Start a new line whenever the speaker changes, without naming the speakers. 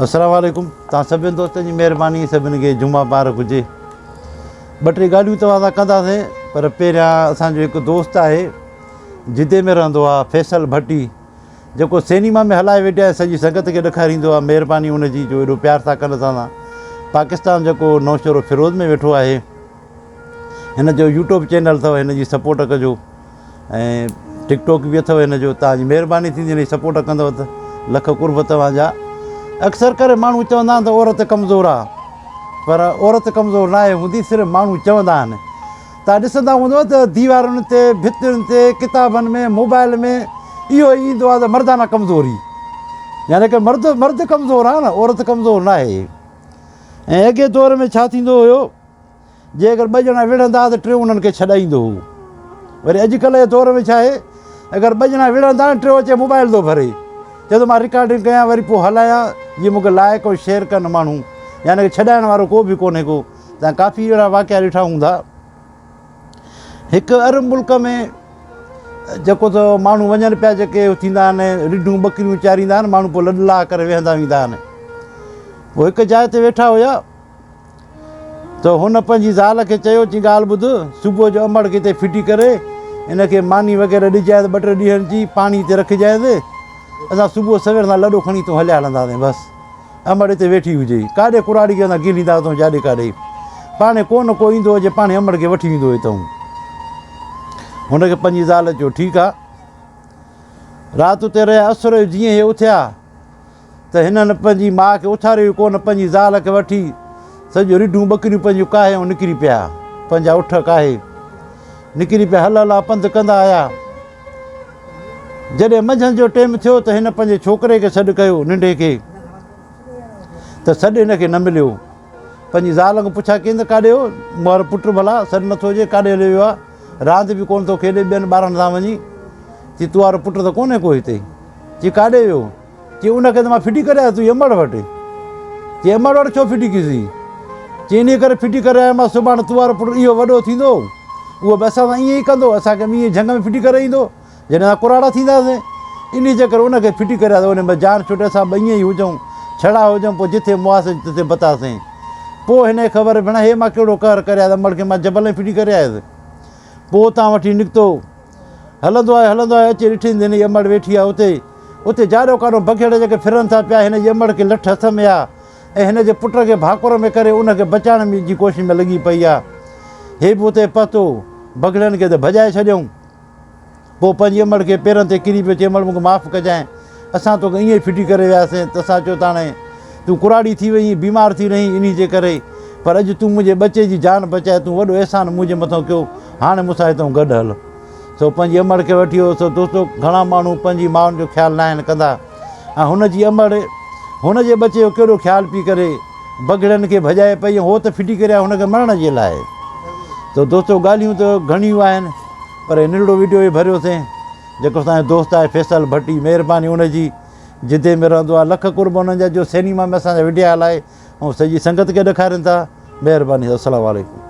السلام عليڪم توهان سڀني دوستن جي مهرباني سڀني کي جمعه مبارڪ هجي ٻه ٽي ڳالهيون توهان سان ڪنداسين پر پهريان اسان جو هڪ دوست آهي جدي ۾ رهندو آهي فيصل ڀٽي جيڪو سينيما ۾ هلائي ويٺي آهي سڄي سنگت کي ڏيکاريندو آهي مهرباني ان جي جو ايڏو پيار ٿا ڪن اسان سان پاڪستان جيڪو نوشهرو فيروز ۾ ويٺو آهي هن جو يوٽيوب چينل اٿو هن جي سپورٽ ڪجو ۽ ٽڪ ٽاڪ به اٿو هن جو توهان جي مهرباني ٿيندي هن جي سپورٽ ڪندو ته لک قرب توهان جا اڪثر ڪري ماڻهو چوندا آهن ته عورت ڪمزور آهي پر عورت ڪمزور ناهي هوندي صرف ماڻهو چوندا آهن توهان ڏسندا هوندو ته ديوارن تي ڀتين تي ڪتابن ۾ موبائل ۾ اهو ئي ايندو آهي ته مردانه ڪمزوري يعني ڪه مرد مرد ڪمزور آهي نه عورت ڪمزور ناهي ۽ اڳي دور ۾ ڇا ٿيندو هيو جي اگر ٻه ڄڻا وڙهندا ته ٽيون انهن کي ڇڏائيندو هو. وري اڄڪلهه جي دور ۾ ڇا آهي اگر ٻه ڄڻا وڙهندا نه ٽيون اچي موبائل ٿو ڀري چئي ٿو مان رڪارڊنگ ڪيان وري پوء هلايان جيئن مون کي لائڪ ۽ شيئر ڪن ماڻهو يعني ڪه ڇڏائڻ وارو ڪو به ڪونهي ڪو تان ڪافي اهڙا واقعا ڏٺا هوندا. هڪ عرب ملڪ ۾ جيڪو ته ماڻهو وڃن پيا جيڪي ٿيندا آهن رڍون ٻڪريون چاريندا آهن ماڻهو پوء لڏ لاهه ڪري ويهندا ويندا آهن پوء هڪ جاء تي ويٺا هيا ته هن پنهنجي زال کي چيو، چي ڳالهه ٻڌ، صبح جو امڙ کي هتي ڦٽي ڪري، هن کي ماني وغيره ڏجانء ٻه ٽي ڏينهن جي، پاڻي هتي رکجانء، اسان صبح سوير سان لڏو کڻي هتون هليا هلنداسين، بس امڙ هتي ويٺي هجي، ڪاڏي ڪراڙي کي اسان گهليندا هتون جاڏي ڪاڏي، پاڻهي ڪو نه ڪو ايندو هجي، پاڻهي امڙ کي وٺي ويندو هتون. هن کي پنهنجي زال چيو، ٺيڪ آ. رات اتي رهيا، اسر جو جيئن هي اٿيا، ته هنن پنهنجي ماء کي اٿاريو ئي ڪونه، پنهنجي زال کي وٺي سڄو رڍون ٻڪريون پنهنجون ڪاهي ۽ نڪري پيا، پنهنجا اٺ ڪاهي نڪري پيا، هل هلا پنڌ ڪندا آيا. جڏهن منجهند جو ٽيم ٿيو ته هن پنهنجي ڇوڪري کي سڏ ڪيو، ننڍي کي، ته سڏ هن کي نه مليو. پنهنجي زال کان پڇا ڪيائين ته ڪاڏي ويو مون وارو پٽ ڀلا، سڏ نٿو اچي، ڪاڏي هليو ويو آهي، راند به ڪونه ٿو کيڏي، ٻين ٻارن سان وڃي. چي تو وارو پٽ ته ڪونهي ڪو هتي. چي ڪاڏي ويو؟ چي ان کي ته مان ڦٽي ڪري آيس تنهنجي امڙ وٽ. چي امڙ وٽ ڇو ڦٽي ڪيسين؟ چي انهيء ڪري ڦٽي ڪري آيو مان سڀاڻ تو وارو پٽ اهو وڏو ٿيندو، اهو به اسان سان ائين ئي ڪندو، اسان کي به ائين جهنگ ۾ ڦٽي ڪري ايندو، جڏهن اسان ڪراڙا ٿينداسين. انهيء جي ڪري ان کي ڦٽي ڪري آيس، ان ۾ جان ڇٽي اسان ٻئي ائين ئي هجون، ڇڙا هجون، پوء جٿي مئاسين تٿي بتاسين. پوء هن کي خبر ڀيڻا هي مان ڪهڙو قهر ڪري آيس، امڙ کي مان جبل ۾ ڦٽي ڪري آيس. پوء اتان وٺي نڪتو. هلندو آيو، هلندو آيو، اچي ڏٺئين ته هن جي امڙ ويٺي آهي اتي. اتي جاڏو ڪاڏو بگهڙ جيڪي ڦرن ٿا پيا، هن جي امڙ کي لٺ هٿ ۾ آ ۽ هن جي پٽ کي ڀاڪر ۾ ڪري ان کي بچائڻ جي ڪوشش ۾ لڳي پئي آ. هي به اتي پهتو، بگهڙن کي ته ڀڄائي ڇڏيائون. پوء پنهنجي امڙ کي پيرن تي ڪري پيو، چي امڙ مون کي معاف ڪجانء، اسان توکي ائين ئي ڦٽي ڪري وياسين ته اسان چيو ته هاڻي تون ڪراڙي ٿي وئين، بيمار ٿي رهين انهي جي ڪري، پر اڄ تون منهنجي ٻچي جي جان بچائي، تون وڏو احسان منهنجي مٿان ڪيو، هاڻي مون سان هتئون گڏ هل. سو پنهنجي امڙ کي وٺي ويو. سو دوستو گهڻا ماڻهو پنهنجي مائن جو خيال ناهن ڪندا ۽ هن جي امڙ هن جي ٻچي جو ڪهڙو خيال پئي ڪري، بگهڙن کي ڀڄائي پئي ۽ هو ته ڦٽي ڪري آيو هن کي مرڻ جي لاء. ته دوستو ڳالهيون ته گهڻيون آهن پر هي ننڍڙو وڊيو ئي ڀريوسين جيڪو اسان جو دوست آهي فيصل ڀٽي مهرباني ان جي جدي ۾ رهندو آهي لک قرب انهن جا جو سينيما ۾ اسان جا وڊيا هلائي ۽ سڄي سنگت کي ڏيکارين ٿا مهرباني السلام عليڪم.